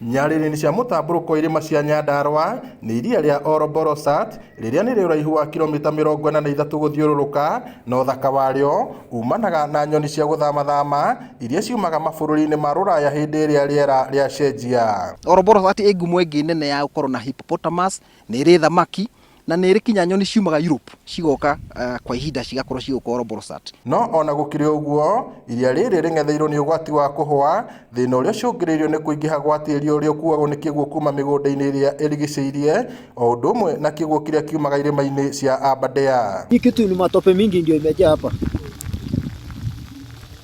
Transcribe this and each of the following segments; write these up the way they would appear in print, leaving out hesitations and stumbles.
Nyarĩrĩ-inĩ cia mũtambũrũko wa irĩma cia Nyandarua nĩ iria rĩa Ol Bolosat rĩrĩa nĩ rĩ ũraihu wa kilomita 43 gũthiũrũrũka, na ũthaka warĩo umanaga na nyoni cia gũthamathama iria ciumaga mabũrũri-inĩ ma rũraya hĩndĩ ĩrĩa rĩera rĩacenjia. Ol Bolosat ĩ ngumo ĩngĩ nene ya gũkorwo na hippopotamus, nĩ ĩrĩ thamaki na nĩ ĩrĩ kinya nyoni ciumaga Europe cigoka kwa ihinda cigakorwo cigũka Ol Bolosat. No ona gũkĩrĩ ũguo, iria rĩrĩ rĩng'etheirwo nĩ ũgwati wa kũhũa, thĩna ũrĩa ũcũngĩrĩirio nĩ kũingĩha gwa tĩri ũrĩa ũkuagwo nĩ kĩguũ kuma mĩgũnda-inĩ ĩrĩa ĩrigicĩirie, o ũndũ ũmwe na kĩguũ kĩrĩa kiumaga irĩma-inĩ cia Aberdare. Hii kitu ni matope mingi ndio imejaa hapa.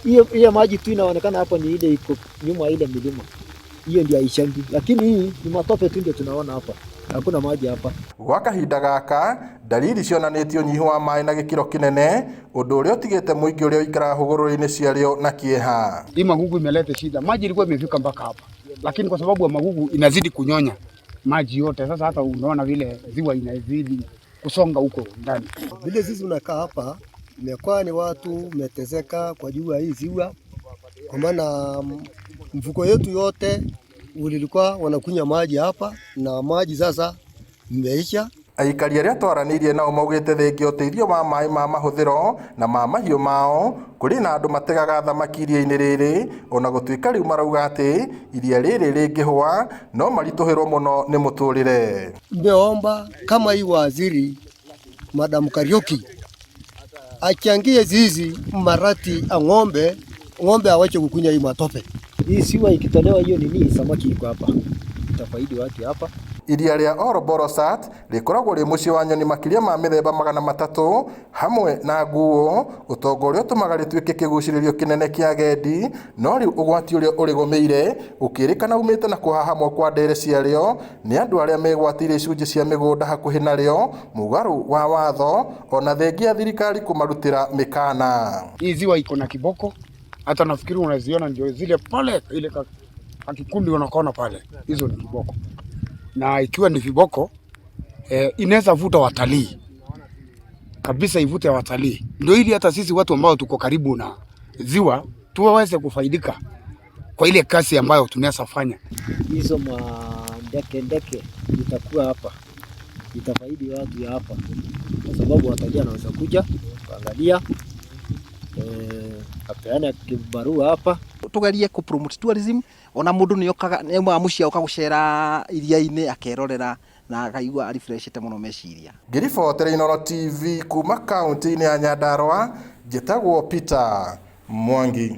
Hiyo hiyo maji tu inaonekana hapo ni ile iko nyuma ile milima. Hiyo ndio haichangi, lakini hii ni matope tu ndio tunaona hapa. Hakuna maji hapa. Gwa kahinda gaka ndariri cionanĩtie ũnyihu wa maĩ na gĩkĩro kĩnene, ũndũ ũrĩa ũtigĩte mũingĩ ũrĩa ũikaraga hũgũrũrũ-inĩ ciarĩo na kĩeha. Hii magugu imeleta shida. Maji ilikuwa imefika mpaka hapa, lakini kwa sababu ya magugu inazidi kunyonya maji yote. Sasa hata unaona vile ziwa inazidi kusonga huko ndani. Vile sisi tunakaa hapa, imekuwa ni watu umeteseka kwa juu ya hii ziwa, kwa maana mfuko yetu yote ulikuwa wanakunywa maji hapa na maji sasa imeisha. Aikari arĩa twaranĩirie nao maugĩte thengia ũteithio wa maĩ ma mahũthĩro na ma mahiũ mao, kũrĩ na andũ mategaga thamaki iria-inĩ rĩrĩ, ona gũtuĩka rĩu marauga atĩ iria rĩrĩ rĩngĩhũa no maritũhĩrwo mũno nĩ mũtũrĩre. Nimeomba kama hii waziri Madam Kariuki achangie zizi marati a ng'ombe, ng'ombe awache kukunya hii matope. Hii ziwa ikitolewa hiyo nini, samaki iko hapa, itafaidi watu hapa. Iria rĩa Ol Bolosat rĩkoragwo rĩ mũciĩ wa nyoni makĩria ma mĩthemba 300 hamwe na nguo, ũtonga ũrĩa ũtũmaga rĩtuĩke kĩgucĩrĩrio kĩnene kĩa agendi, no rĩu ũgwati ũrĩa ũrĩgũmĩire ũkĩrĩkana umĩte na kũhahamwo kwa ndere ciarĩo nĩ andũ arĩa megwatĩire icunjĩ cia mĩgũnda hakuhĩ narĩo, mũgarũ wa watho ona thengia thirikari kũmarutĩra mĩkana. Hii ziwa iko na kiboko, hata nafikiri unaziona ndio zile pale, ile kikundi unakoona pale, hizo ni kiboko, na ikiwa ni viboko inaweza vuta watalii kabisa, ivute watalii, ndio ili hata sisi watu ambao tuko karibu na ziwa tuweze kufaidika kwa ile kazi ambayo tunaweza fanya. Hizo mandeke ndeke itakuwa hapa, itafaidi watu ya hapa, kwa sababu watalii wanaweza kuja kuangalia, apeane kibarua hapa. Tugerie ku promote tourism ona mundu ni okaga ni aumaga muciĩ agoka gucera iria-inĩ akerorera na akaigua arefreshete mũno meciria. Ngĩribotera Inooro TV kuma kaunti-inĩ ya Nyandarua, njĩtagwo Peter Mwangi.